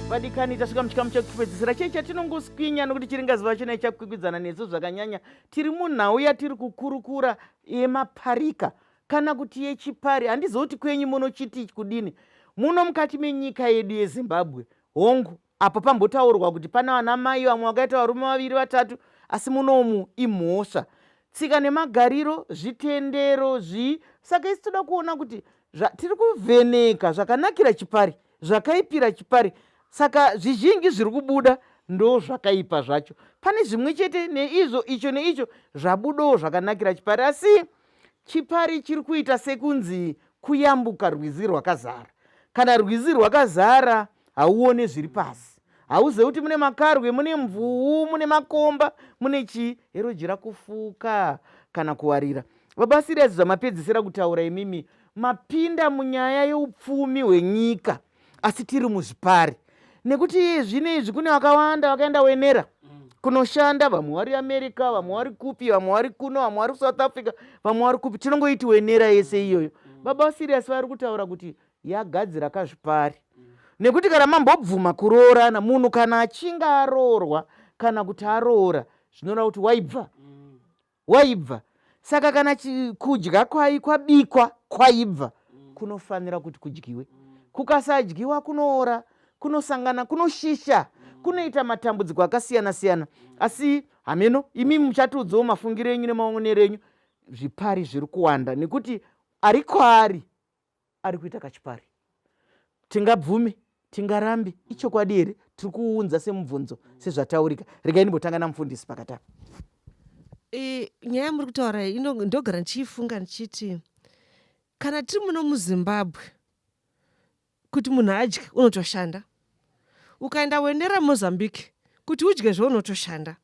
Vadikani, tasvika muchikamu chekupedzisira chei chatinongoswinya nokuti chiringazuva chino ichakwikwidzana nesu zvakanyanya. Tiri munhau yatiri kukurukura yemaparika kana kuti yechipari. Handizivi kuti kwenyu munochiti kudini muno mukati menyika yedu yeZimbabwe. Hongu, apo pambotaurwa kuti pana vana mai vamwe vakaita varume vaviri vatatu, asi munomu imhosva. Tsika nemagariro, zvitendero, zvii. Saka isu toda kuona kuti tiri kuvheneka zvakanakira chipari, zvakaipira chipari. Saka zvizhinji zviri kubuda ndo zvakaipa zvacho. Pane zvimwe chete neizvo, icho neicho zvabudawo zvakanakira chipari, asi chipari chiri kuita sekunzi kuyambuka rwizi rwakazara. Kana rwizi rwakazara hauone zviri pasi, hauzive kuti mune makarwe, mune mvuu, mune makomba, mune chii. Hero jira kufuka kana kuwarira. Baba Sirius, zvamapedzisira kutaura imimi mapinda munyaya yeupfumi hwenyika, asi tiri muzvipari nekuti iye zvino izvi kune vakawanda vakaenda Wenera kunoshanda, vamwe vari America, vamwe vari kupi, vamwe vari kuno, vamwe vari kuSouth Africa, vamwe vari kupi. Tinongoiti Wenera yese iyoyo. Baba Sirius vari kutaura kuti yagadzira kazvipari nekuti kana mambobvuma kuroorana, munhu kana achinge aroorwa kana kuti aroora, zvinoreva kuti waibva, waibva. Saka kana kudya kwai kwabikwa kwaibva, kunofanira kuti kudyiwe. Kukasadyiwa kunoora, kunosangana, kunoshisha, kunoita matambudziko akasiyana siyana. Asi hameno imi muchatiudzawo mafungiro enyu nemaonero enyu. Zvipari zviri kuwanda nekuti ari kwaari ari kuita kachipari. Tingabvume, tingarambe, ichokwadi here? Tiri kuunza semubvunzo sezvataurika. Regai ndimbotanga namufundisi pakati apa. Nyaya yamuri kutaura iyi ndogara ndichiifunga ndichiti kana tiri muno muZimbabwe, kuti munhu adye unotoshanda. Ukaenda Wenera Mozambique, kuti udye zveunotoshanda.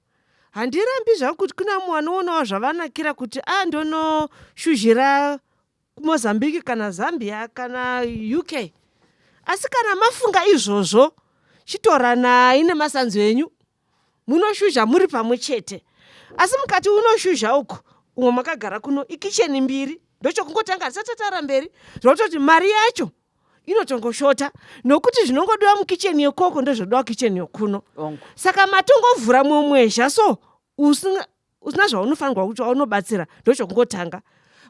Handirambi zvangu kuti kuna vamwe vanoonawo zvavanakira kuti a ndonoshuzhira kuMozambique kana Zambia kana UK, asi kana mafunga izvozvo, chitoranai nemasanzo enyu, munoshuzha muri pamwe chete. Asi mukati unoshuzha uko, umwe makagara kuno, ikicheni mbiri, ndochokungotanga tisati tataura mberi, zvokutoti mari yacho inotongoshota nokuti zvinongodiwa mukicheni yekoko ndozvodiwa kicheni yokuno. Saka matongovhura mumwe mwezha so usina usina zvaunofanirwa kuti waunobatsira. Ndochokungotanga,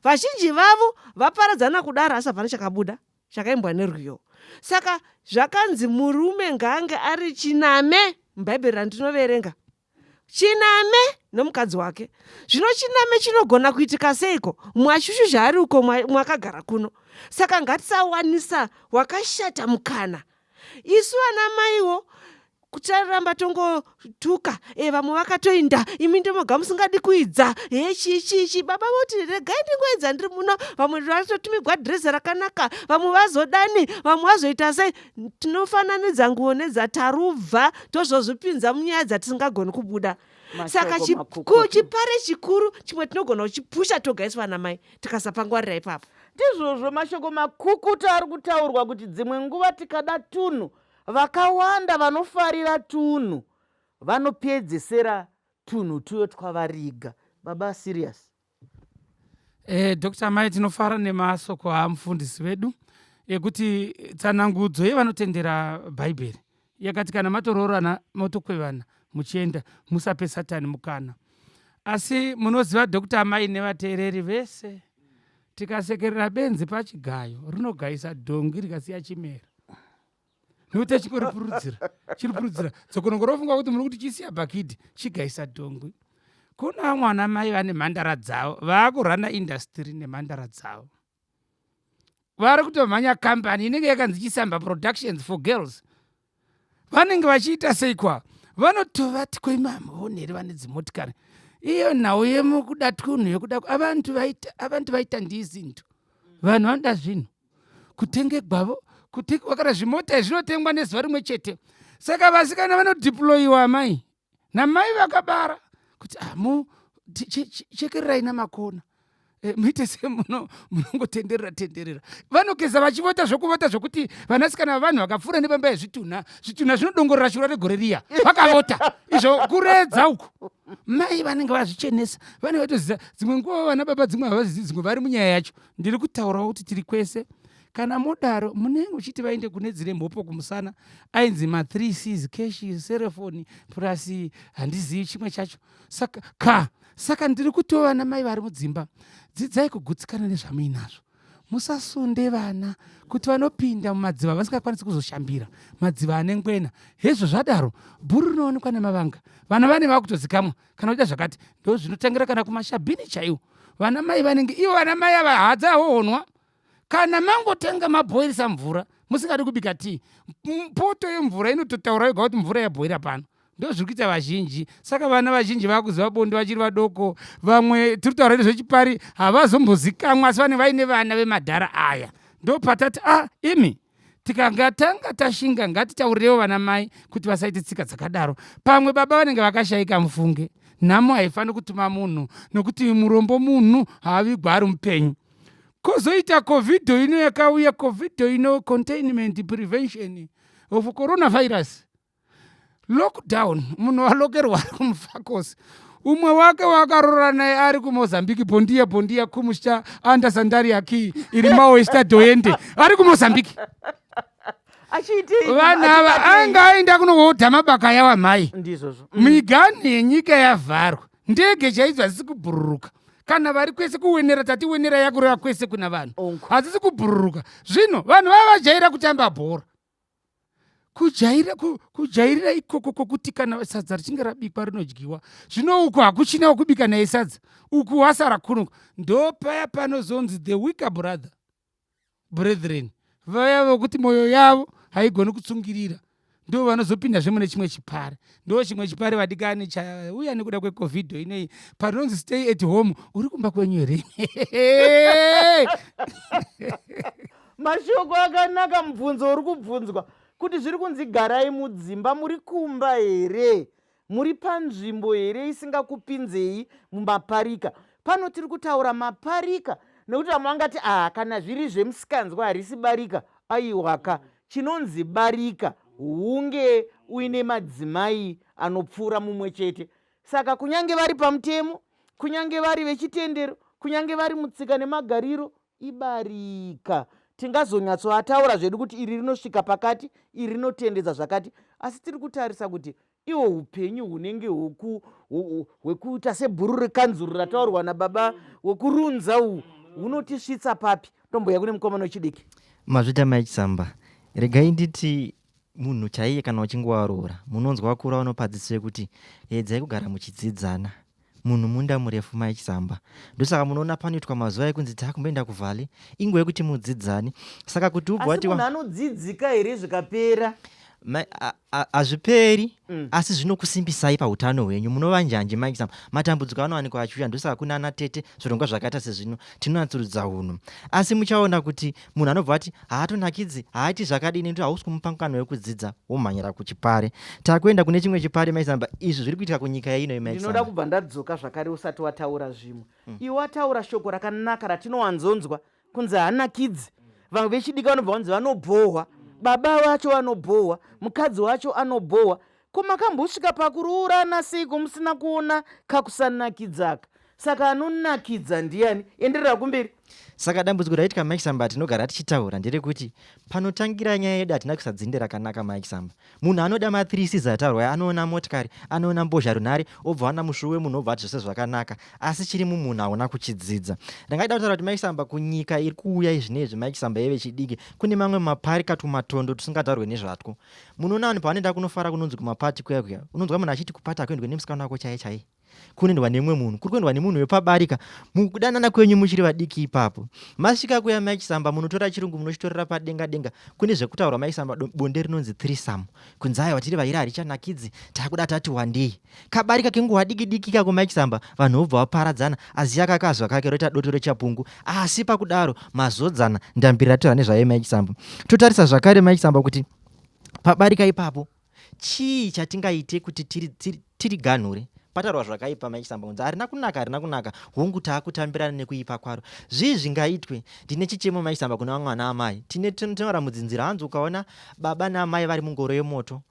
vazhinji vavo vaparadzana kudaro, asi hapana chakabuda chakaimbwa nerwiyo. Saka zvakanzi murume ngaange ari chiname muBhaibheri randinoverenga, chiname nomukadzi wake. Zvino chiname chinogona kuitika seiko mwashushu ari uko, mwakagara kuno? Saka ngatisawanisa wakashata mukana. Isu vana maiwo kucharamba tongotuka vamwe vakatoinda, imi ndomoga musingadi kuidza he chii chii chii. Baba voti regai ndingoidza ndiri muno, vamwe vatotumigwa dhirezi rakanaka, vamwe vazodani, vamwe vazoita sei. Tinofananidza nguo nedzatarubva, tozozvipinza munyaya dzatisingagoni kubuda. Saka Mashoko makukutu. Chipare chikuru chimwe tinogona kuchipusha toga isu vana mai tikasapangwarira ipapo. Ndizvozvo, mashoko makukutu ari kutaurwa kuti dzimwe nguva tikada tunhu, vakawanda vanofarira tunhu vanopedzesera tunhu tuyo twavariga. Baba Sirius. Dr Mai, tinofara nemasoko amufundisi vedu ekuti tsanangudzo yevanotendera Bhaibheri yakati kana matoroorana motokwevana muchienda, musape Satani mukana. Asi munoziva, Dr Mai nevateereri vese, tikasekerera benzi pachigayo rinogayisa dhongi rikasiya chimera, nekuti achingoripurudzira chiripurudzira dzokonongo rofunga kuti muri kuti chisiya bhakidhi chigaisa dhongi. Kuna vamwe vana mai vane mhandara dzavo, vaakurana industry nemhandara dzavo, vari kutomhanya kambani inenge yakanzi Chisamba Productions for Girls. Vanenge vachiita sei kwa vanotovati koimamhoneri vane dzimotikari iyo nhau yemukuda twunhu yekuda abantu vaita, abantu vaita ndizinto, vanhu vanoda zvinhu kutenge gwavo kutengwa kana zvimota zvinotengwa nezuva rimwe chete. Saka vasikana vanodeployiwa amai namai vakabara kuti amu chekererai namakona, muite semunongotenderera tenderera. Vanogeza vachivota zvokuvota zvokuti vanasikana vavanhu vakapfuura nepamba yezvitunha, zvitunha zvinodongorera shura regore riya vakavota izvo kuredza uku. Mai vanenge vazvichenesa, vanenge vatoziva. Dzimwe nguva vana baba dzimwe havazivi, dzimwe vari munyaya yacho. Ndiri kutaurawo kuti tiri kwese. Kana modaro munenge muchiti vaende kune dzine mhopo kumusana ainzi ma3 Cs, cash, serefoni plus handizivi chimwe chacho. Saka ka saka ndiri kutova namai vari mudzimba, dzidzai kugutsikana nezvamuinazvo. Musasunde vana kuti vanopinda mumadziva vasingakwanisi kuzoshambira, madziva ane ngwena. Hezvo zvadaro, bhuru rinoonekwa nemavanga. Vana vane vakutozikamwa kana kuita zvakati, ndo zvinotangira kana kumashabhini chaiwo. Vana mai vanenge ivo vana mai ava hadzahohonwa. Kana mangotenga mabhoirisa mvura musingadi kubika tii, poto yemvura inototaura yoga kuti mvura yabhoira pano. Ndozviri kuita vazhinji. Saka vana vazhinji vakuziva bonde vachiri vadoko. Vamwe tiri kutaura nezvechipari havazombozikamwa, asi vane vaine vana vemadhara aya. Ndopatati a imi tikanga tanga tashinga, ngatitaurirewo vana mai kuti vasaite tsika dzakadaro. Pamwe baba vanenge vakashaika, mufunge nhamo haifaniri kutuma munhu, nokuti murombo munhu haavigwa ari mupenyu. Kozoita COVID ino yakauya, COVID ino containment prevention of coronavirus, lockdown, munhu walokerwa ari kumufakose, umwe wake waakarora naye ari kuMozambique. Bondia bondia kumusta anda sandaria ki iri maoesta doende ari kuMozambique. Achiitei? Vanhu ava Achibatei? anga aenda kunohodha mabaka yawa mai. Ndizvozvo. Miganhu yenyika yavharwa, ndege chaidzo hadzisi kubhururuka. Kana vari kwese kuwenera, tati wenera yakureva kwese kuna vanhu. Onko. Hadzisi kubhururuka. Zvino vanhu vava vajaira kutamba bhora, kujaira kujairira ikoko kwokuti kana sadza richinge rabikwa rinodyiwa. Zvino uku hakuchina wokubika naye sadza, uku wasara kuno. Ndo paya panozonzi the weaker brother, brethren, vaya vokuti mwoyo yavo haigoni kutsungirira, ndo vanozopindazve mune chimwe chipari. Ndo chimwe chipari, vadikani, chauya nekuda kweCOVID inei. Panonzi stay at home, uri kumba kwenyu here? Mashoko akanaka. Mubvunzo uri kubvunzwa kuti zviri kunzi garai mudzimba, muri kumba here? Muri panzvimbo here isingakupinzei mumaparika? Pano tiri kutaura maparika nekuti vamwe vangati, ah, kana zviri zvemusikanzwa harisi barika. Aiwaka, chinonzi barika hunge uine madzimai anopfuura mumwe chete. Saka kunyange vari pamutemo, kunyange vari vechitendero, kunyange vari mutsika nemagariro, ibarika. Tingazonyatsoataura zvedu kuti iri rinosvika pakati, iri rinotendedza zvakati, asi tiri kutarisa kuti ihwo upenyu hunenge hwekuita sebhuru rekanzuru rataurwa nababa wekurunza uhu hunotisvitsa papi. Tomboya kune mukomana wechidiki. Mazvita, Mai Chisamba. Regai nditi munhu chaiye kana uchinge waroora, munonzwa vakuru vanopa dzidziso yekuti edzai kugara muchidzidzana. Munhu munda murefu, Mai Chisamba. Ndosaka munoona panoitwa mazuva ekunzi taakumboenda kuvhale, inguva yekuti mudzidzane. Saka kuti ubva Asi wati munhu anodzidzika here zvikapera? Hazviperi, asi zvinokusimbisai pautano hwenyu. Munova njanji, Mai Chisamba. Matambudziko anowanikwa achiuya, ndosaka kuna ana tete zvirongwa zvakaita sezvino tinonatsurudza unhu. Asi muchaona kuti munhu anobva ati haatonakidzi, haaiti zvakadini, nekuti hausi kumupa mukana wekudzidza, womhanyira kuchipare. Takuenda kune chimwe chipare, Mai Chisamba. Izvi zviri kuitika kunyika ino, Mai Ndinoda Chisamba. kubva ndadzoka zvakare usati wataura zvimwe. Iwe wataura shoko rakanaka ratinowanzonzwa kunzi haanakidzi. Vamwe vechidiki vanobva vanzi vanobhohwa, baba vacho vanobhohwa, mukadzi wacho anobhohwa. Ko makambosvika pakuroorana seiko musina kuona kakusanakidzaka? Saka anonakidza ndiani? Enderera kumberi. Saka dambudziko raitika, Mai Chisamba, tinogara tichitaura nderekuti panotangira nyaya yedu hatina kuisa dzinde rakanaka, Mai Chisamba. Munhu anoda ma3 Cs ataurwa aya, anoona motikari, anoona mbozha runhare, obva wana musvuwu wemunhu, obva ati zvose zvakanaka, asi chiri mumunhu hauna kuchidzidza. Ndangada kutaura kuti, Mai Chisamba, kunyika iri kuuya izvinezvi, Mai Chisamba, yevechidiki, kune mamwe maparika tumatondo tusingataurwe nezvatwo. Munoona vanhu pavanoenda kunofara kunonzi kumapati kuya kuya, unonzwa munhu achiti kupati hakuendwe nemusikana wako chaiye chaiye, kunoendwa nemumwe munhu, kuri kuendwa nemunhu wepabarika. Mukudanana kwenyu muchiri vadiki ipapo, masvika kuya, Mai Chisamba, munotora chirungu munochitorera padenga denga. Kune zvekutaurwa, Mai Chisamba, bonde rinonzi threesome, kunzi aiwa tiri vairi harichanakidzi, takuda tati wandei. Kabarika kenguva diki diki kako, Mai Chisamba, vanhu vobva vaparadzana, aziya kakazwa kake roita doto rechapungu. Asi pakudaro mazodzana ndambiri rataura nezvayo, Mai Chisamba. Totarisa zvakare, Mai Chisamba, kuti pabarika ipapo chii chatingaite kuti tiriganhure. Pataurwa zvakaipa, Mai Chisamba, kunzi harina kunaka, harina kunaka. Hongu, taakutambirana nekuipa kwaro. Zvii zvingaitwe? Ndine chichemo, Mai Chisamba, kuna vamwe vana amai. Tine tinotaura mudzinzira, hanzi ukaona baba naamai vari mungoro yemoto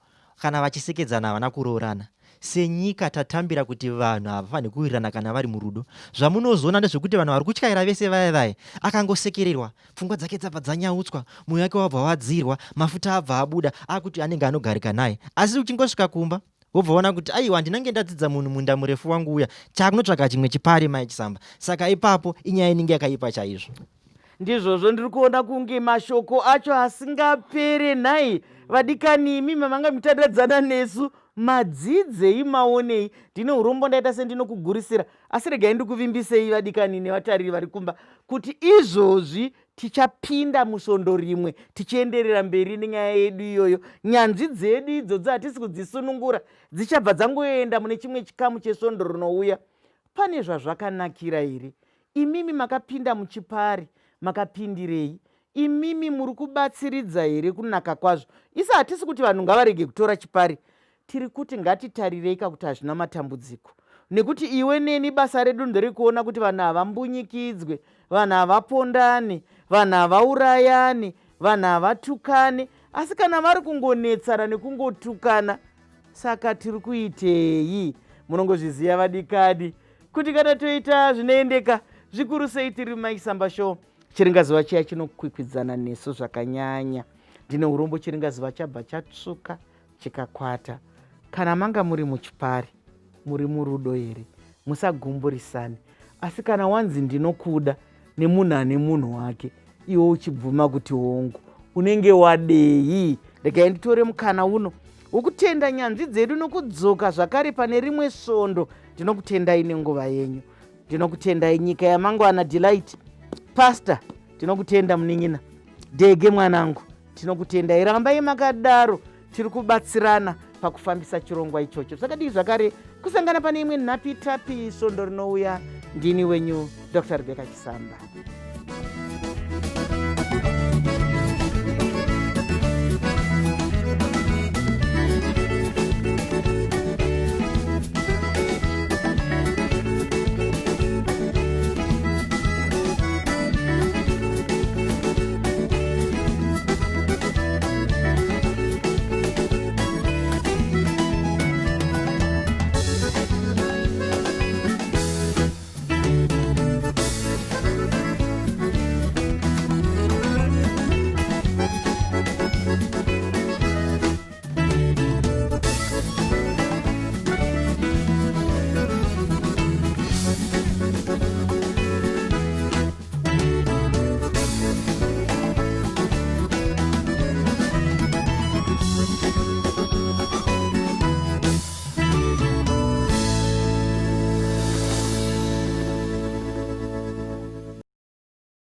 kana vachisekedzana, havana kuroorana. Senyika tatambira kuti vanhu havafaniri kuwirirana kana vari murudo. Zvamunozoona ndezvekuti vanhu vari kutyaira vese vaya vaya akangosekererwa, pfungwa dzake dzabva dzanyautswa, mwoyo wake wabva wadzirwa, mafuta abva abuda, akuti anenge anogarika naye. Asi uchingosvika kumba wobva waona kuti aiwa ndinenge ndadzidza munhu munda murefu wangu uya, chakunotsvaga chimwe chipari mai Chisamba. Saka ipapo inyaya inenge yakaipa chaizvo. Ndizvozvo, ndiri kuona kunge mashoko acho asingapere. Nhai vadikani, imi mamanga mitandadzana nesu, madzidzei, maonei? Ndine urombo ndaita sendinokugurisira, asi regai ndikuvimbisei vadikani nevatariri vari kumba kuti izvozvi tichapinda musvondo rimwe tichienderera mberi nenyaya yedu iyoyo. Nyanzvi dzedu idzodzo hatisi kudzisunungura, dzichabva dzangoenda mune chimwe chikamu chesvondo rinouya. Pane zvazvakanakira here? Imimi makapinda muchipari makapindirei? Imimi muri kubatsiridza here kunaka kwazvo? Isi hatisi kuti vanhu ngavarege kutora chipari, tiri kuti ngatitarireika kuti hazvina matambudziko, nekuti iwe neni basa redu nderekuona kuti vanhu havambunyikidzwe, vanhu havapondane, vanhu havaurayane, vanhu havatukane. Asi kana vari kungonetsana nekungotukana, saka tiri kuitei? Munongozviziva vadikadi kuti kana toita zvinoendeka zvikuru sei tiri muMaisamba Show, chiringazuva chiya chinokwikwidzana nesu zvakanyanya. Ndine urombo chiringazuva chabva chatsvuka chikakwata. Kana manga muri muchipari, muri murudo here? Musagumburisane. Asi kana wanzi ndinokuda nemunhu ane munhu wake, iwe uchibvuma kuti hongu, unenge wadei? Regai nditore mukana uno wokutenda nyanzvi dzedu nokudzoka zvakare pane rimwe svondo. Ndinokutendai nenguva yenyu. Ndinokutendai nyika yamangwana Delight Pastor, tinokutenda munin'ina Dhege mwanangu, tinokutendai. Rambai makadaro, tiri kubatsirana pakufambisa chirongwa ichocho. Zvakadii zvakare kusangana pane imwe nhapitapi svondo rinouya. Ndini wenyu Dr. Rebecca Chisamba.